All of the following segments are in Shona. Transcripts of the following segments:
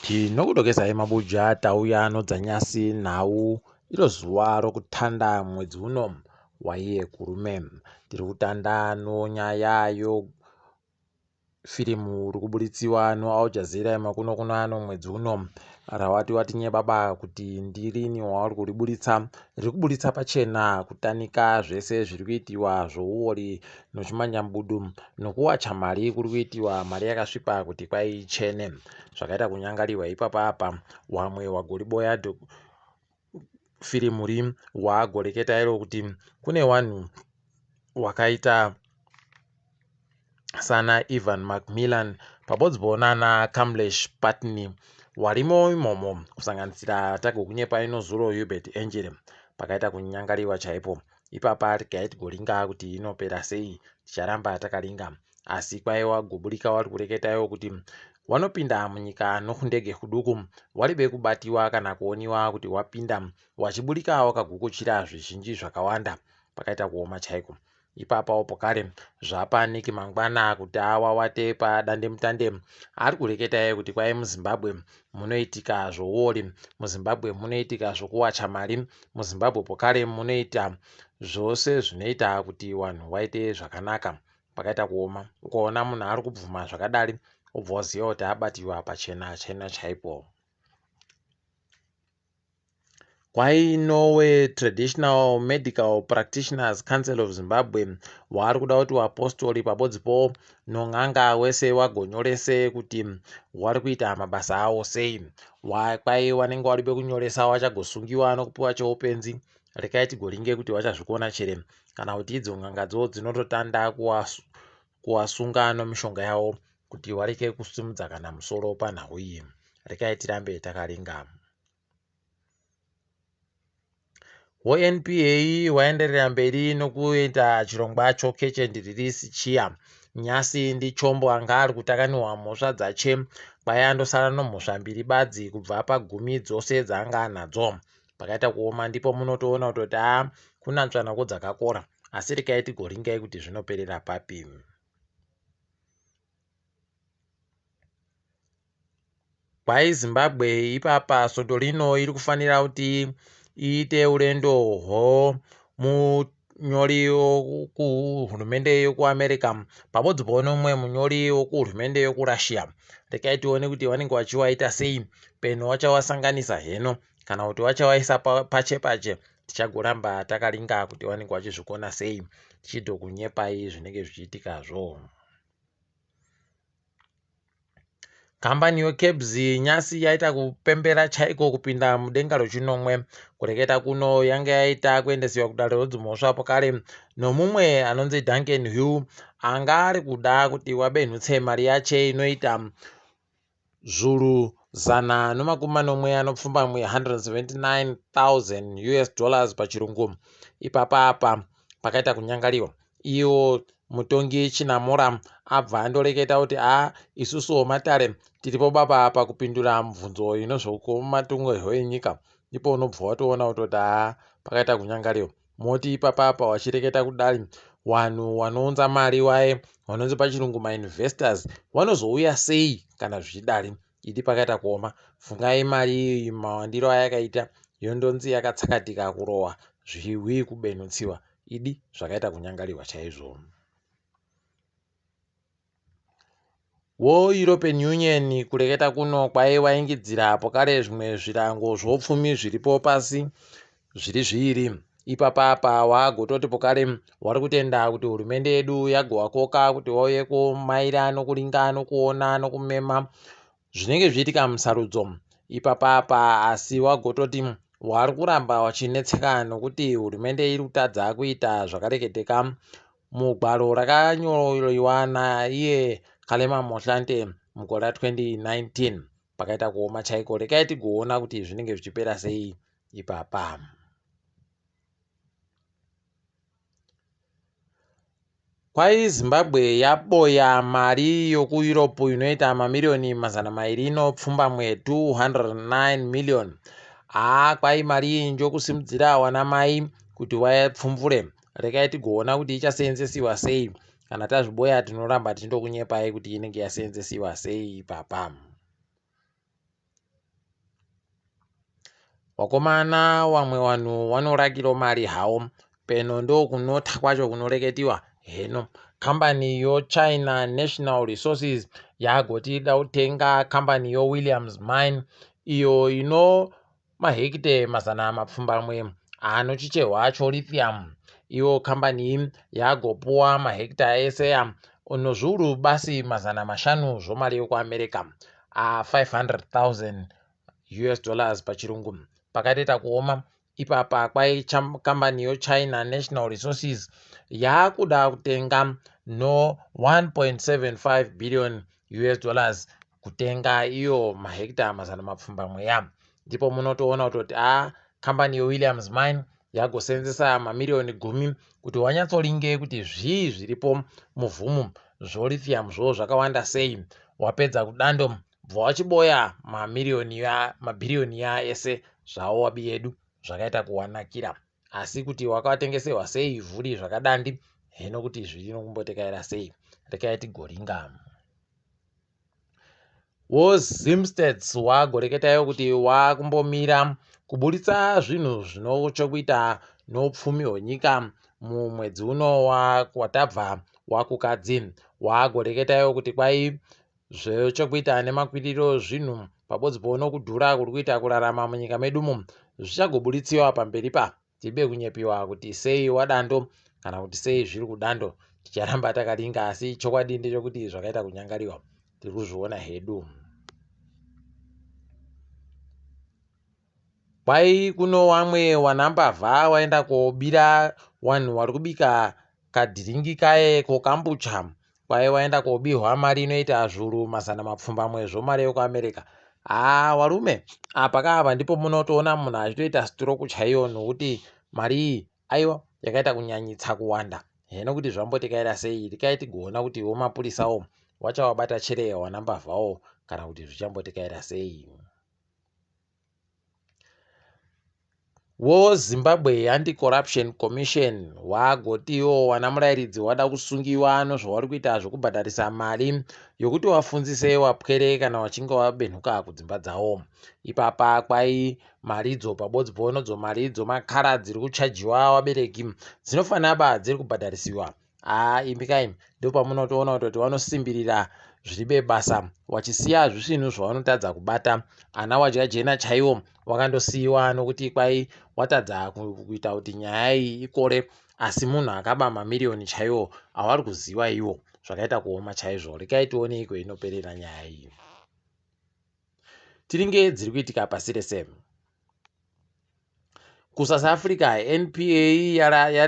Tinokudokesai mabuja tauya nodzanyasi nhau iro zuva rokutanda mwedzi uno waiye kurume. Tiri kutanda nonyaya yo firimu rikuburitsiwa noAl Jazeera makuno kuno ano mwedzi uno rawati watinyebaba kuti ndirini wauri kuriburitsa. Riri kuburitsa pachena kutanika zvese zviri kuitiwa zvouori nochimanyambudu nokuwacha mari kuri kuitiwa mari yakasvipa kuti kwai ichene. Zvakaita kunyangariwa ipapa apa wamwe wagoriboya firimu ri wagoreketa iro kuti kune wanhu wakaita sana Ivan Macmillan pabodzipo nana Kamlesh Patni warimo imomo kusanganisira tagokunyepa inozuro Hubert Angel pakaita kunyangariwa chaipo ipapa regai tigoringa kuti inopera sei ticharamba takaringa asi kwaiwa goburika wari kureketa iwo kuti wanopinda munyika nokundege kuduku waribe kubatiwa kana kuoniwa kuti wapinda wachiburika wakagukuchira zvizhinji zvakawanda pakaita kuoma chaiko Ipapawo pokare zvapa Nick Mangwana kuti awawate padandemutande ari kureketa iye kuti kwai muZimbabwe munoitika zvouori, muZimbabwe munoitika zvokuwacha mari, muZimbabwe pokare munoita zvose zvinoita kuti vanhu waite zvakanaka. Pakaita kuoma ukaona munhu ari kubvuma zvakadari wobva waziva kuti abatiwa pachena chena chaipo. Kwainowe Traditional Medical Practitioners Council of Zimbabwe waari kuda kuti vapostori pabodzipo non'anga wese wagonyorese kuti wari kuita mabasa awo sei. Kwai wanenge wari bekunyoresa wachagosungiwa nokupiwa cheupenzi rekai tigoringe kuti wachazvikona chere kana kuti idzo n'angadzo dzinototanda kuwasunga nomishonga yawo kuti wareke kusimudza kana musoro panhau iyi. Rekai tirambe takaringa. WeNPA waenderera mberi nokuita chirongwa choCatch and Release chiya. Nyasi ndiChombo anga ari kutakaniwa mhosva dzache kwai andosara nomhosva mbiri badzi kubva pagumi dzose dzaanga anadzo. Pakaita kuoma ndipo munotoona kutoti haa kunanzvanako dzakakora asi rekai tigoringai kuti zvinoperera papi. Kwai Zimbabwe ipapa svondo rino iri kufanira kuti iite urendo hwomunyori wokuhurumende yokuAmerica pabodzipo nomumwe munyori wokuhurumende yokuRussia. Rekai tione kuti vanenge vachiwaita sei peno vachawasanganisa heno kana kuti vachawaisa pache pache tichagoramba takaringa kuti vanenge vachizvikona sei tichidokunyepai zvinenge zvichiitikazvo. Kambani yeCabs nyasi yaita kupembera chaiko kupinda mudenga rechinomwe. Kureketa kuno yanga yaita kuendesiwa kudare redzimhosva pokare nomumwe anonzi Duncan Hill anga ari kuda kuti wabenhutse mari yache inoita zvuru 770 $179,000 US dollars pachirungu. Ipapa apa pakaita kunyangariwa. Iwo mutongi Chinamora abva andoreketa kuti a isusuwo matare tiripo baba apa kupindura mubvunzo inozvokumatongerwo enyika. Ipo unobva watoona kutoti haa pakaita kunyangariwa. Moti ipapa apa wachireketa kudari wanhu wanounza mari waye wanonzi pachirungu mainvestors wanozouya sei kana zvichidari idi pakaita kuoma fungai mari iyi mawandiro ayakaita yondonzi yakatsakatika kurohwa zvihwi kubenutsiwa idi zvakaita kunyangariwa chaizvo. WoEuropean Union kureketa kuno kwaiwaingidzira pokare zvimwe zvirango zvoupfumi zviripo pasi zviri zviiri. Ipapa apa wagototi pokare wari kutenda kuti hurumende yedu yagowakoka kuti wauye kumaira nokuringa nokuona nokumema zvinenge zvichiitika musarudzo ipapa apa asi wagototi wari kuramba wachinetseka nokuti hurumende iri kutadza kuita zvakareketeka mugwaro rakanyoriwa naiye Kgalema Motlanthe mugore ra2019 pakaita kuoma chaiko rekai tigoona kuti zvinenge zvichipera sei ipapa. Kwai Zimbabwe yaboya mari yokuEurope inoita mamiriyoni 209, 209 million. Haa kwai mari iyi njokusimudzira wana mai kuti wapfumvure. Rekai tigoona kuti ichaseenzesiwa sei. Kana tazviboya tinoramba tichindokunyepai kuti inenge yaseenzesiwa sei ipapa. Wakomana wamwe wanhu wanorakiro mari hawo peno ndokunotha kwacho kunoreketiwa heno. Kambani yoChina National Resources yagoti ida kutenga kambani yoWilliams Mine iyo ino mahekite 800 anochicherwa cholithium. Iyo kambani iyi yagopuwa mahekita ese nozviuru basi 500 zvomari yokuAmerica, a 500,000 US dollars pachirungu. Pakatoita kuoma ipapa kwai kambani yoChina National Resources yakuda kutenga no 1.75 billion US dollars kutenga iyo mahekita 800 ya. Ndipo munotoona kutoti a kambani yeWilliams Mine yagosenzesa mamiriyoni 10 kuti wanyatsoringe kuti zvii zviripo muvhumu zvolithium zvo zvakawanda sei. Wapedza kudando bva wachiboya mamiriyoni ya mabhiriyoni ya ese zvawo wabi yedu zvakaita kuwanakira. Asi kuti wakatengeserwa sei ivhuri zvakadandi heno kuti zviri nokumbotekaira sei rekai tigoringa. WoZimstats wagoreketayo kuti wakumbomira kuburitsa zvinhu zvinochokuita noupfumi hwenyika mumwedzi uno watabva waKukadzi. Wagoreketayo kuti kwai zvechokuita nemakwiriro zvinhu pabodzipo nokudhura kuri kuita kurarama munyika medumo zvichagoburitsiwa pamberi pa tibe kunyepiwa kuti sei wadando kana kuti sei zviri kudando. Ticharamba takaringa, asi chokwadi ndechekuti zvakaita kunyangariwa tiri kuzviona hedu. Kwai kuno wamwe wanambavha waenda kobira wanhu wari kubika kadhiringi kaye kokambucha. Kwai waenda kobihwa mari inoita zviuru 800 zvomari yekuAmerica. Haa warume, apa kaapa ndipo munotoona munhu achitoita stroke chaiyo nokuti mari iyi aiwa yakaita kunyanyitsa kuwanda. Heno kuti zvambotekaira sei, rikai tigoona kuti wo mapurisawo wachawabata chere wanambavhawo kana kuti zvichambotekaira sei. Wo Zimbabwe Anti-Corruption Commission wagotiwo wana murairidzi wada kusungiwa nozvawari kuita zvokubhadharisa mari yokuti wafunzise wapwere kana wachinge wabenhuka kudzimba dzawo. Ipapa kwai maridzo pabodzipo nodzo mari dzomakara dziri kuchajiwa wabereki dzinofanira ba dziri kubhadharisiwa. Haa imi kaimi ndopamunotoona kutoti vanosimbirira zviribe basa wachisiya zvisvinhu zvavanotadza kubata. Ana wadya jena chaiwo wakandosiyiwa nokuti kwai watadza kuita kuti nyaya iyi ikore, asi munhu akaba mamiriyoni chaiwo awari kuziva iwo zvakaita kuoma chaizvo. Rekai tione iko inoperera nyaya iyi. Tiringe dziri kuitika pasi rese. KuSouth Africa NPA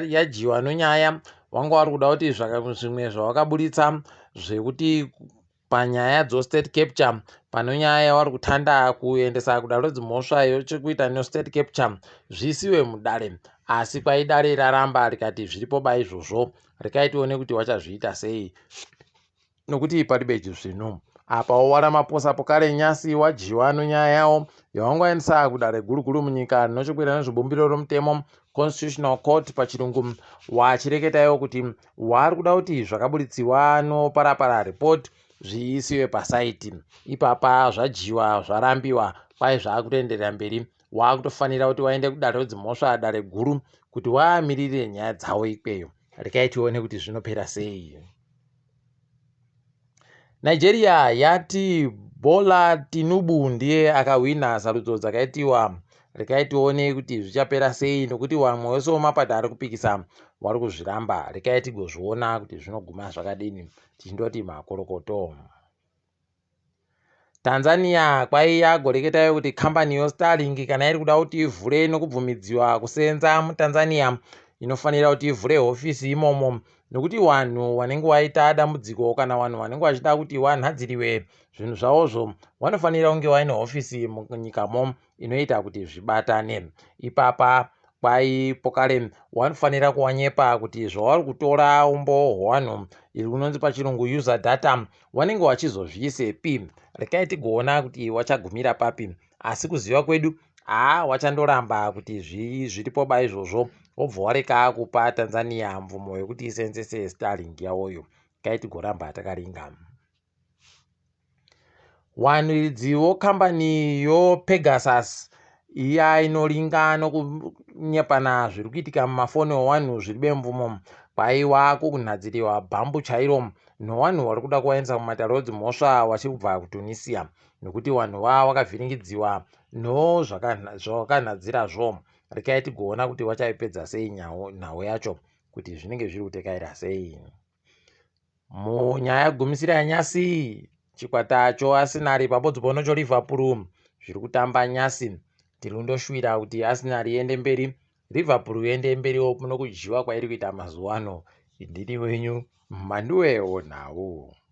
yadyiwa nonyaya wanga wari kuda kuti zvimwe zvawakaburitsa zvekuti panyaya dzostate capture pane nyaya yavari kutanda kuendesa kudare redzimhosva yechekuita nestate capture zviisiwe mudare, asi kwai dare raramba rikati zviripo ba izvozvo, rekai tione kuti wachazviita sei nokuti paribe zvinhu apa. WaRamaphosa pokare nyasi wadyiwa nonyaya yawo yawangaendesa kudare guru guru munyika rinochokuita nezvebumbiro romutemo, Constitutional Court pachirungu, wachireketaiwo kuti wari kuda kuti zvakaburitsiwa noParapara report zviisiwe pasaiti. Ipapa zvadyiwa, zvarambiwa, kwai zvaakutoenderera mberi, waakutofanira kuti waende kudare redzimhosva, dare guru, kuti waamirire nyaya dzavo ikweyo. Rekai tione kuti zvinopera sei. Nigeria yati Bola Tinubu ndiye akahwina sarudzo dzakaitiwa. Rekai tione kuti zvichapera sei nokuti vamwe wese wemapato ari kupikisa wari kuzviramba. Rekai tigozviona kuti zvinoguma zvakadini, tichindoti makorokoto. Tanzania kwai yagoreketayo kuti kambani yoStarlink kana iri kuda kuti ivhure nokubvumidziwa kusenza muTanzania inofanira kuti ivhure hofisi imomo, nokuti vanhu vanenge vaita dambudziko kana vanhu vanenge vachida kuti vanhadziriwe zvinhu zvavozvo vanofanira kunge vaine hofisi munyikamo inoita kuti zvibatane. Ipapa kwai pokare wanofanira kuwanyepa kuti zvavari kutora umbowo hwevanhu iri kunonzi pachirungu user data wanenge wachizozviisepi. Rekai tigoona kuti wachagumira papi, asi kuziva kwedu haa wachandoramba kuti zviripo ba izvozvo, wobva wareka kupa Tanzania mvumo yekuti isenzese Starlink yavoyo. Kai tigoramba takaringa. Varidzi vokambani yoPegasus Iya inoringa nokunyepana zviri kuitika mumafoni owanhu zviri bemvumo. Kwaiwa kukunhadziriwa bhambu chairo nowanhu wari kuda kuwaendesa kumatare odzimhosva wachibva kuTunisia nokuti wanhu wa wakavhiringidziwa nozvawakanhadzirazvo. Rekai tigoona kuti wachaipedza sei nhau yacho kuti zvinenge zviri kutekaira sei. Munyaya yegumisira yanyasi, chikwata choArsenal pabodzi pono choLiverpool zviri kutamba nyasi. Tiri kundoshuwira kuti Arsenal iende mberi, Liverpool iende mberiwo muno kudyiwa kwairi kuita mazuva ano. Ndini wenyu Mhanduwe Wonhau.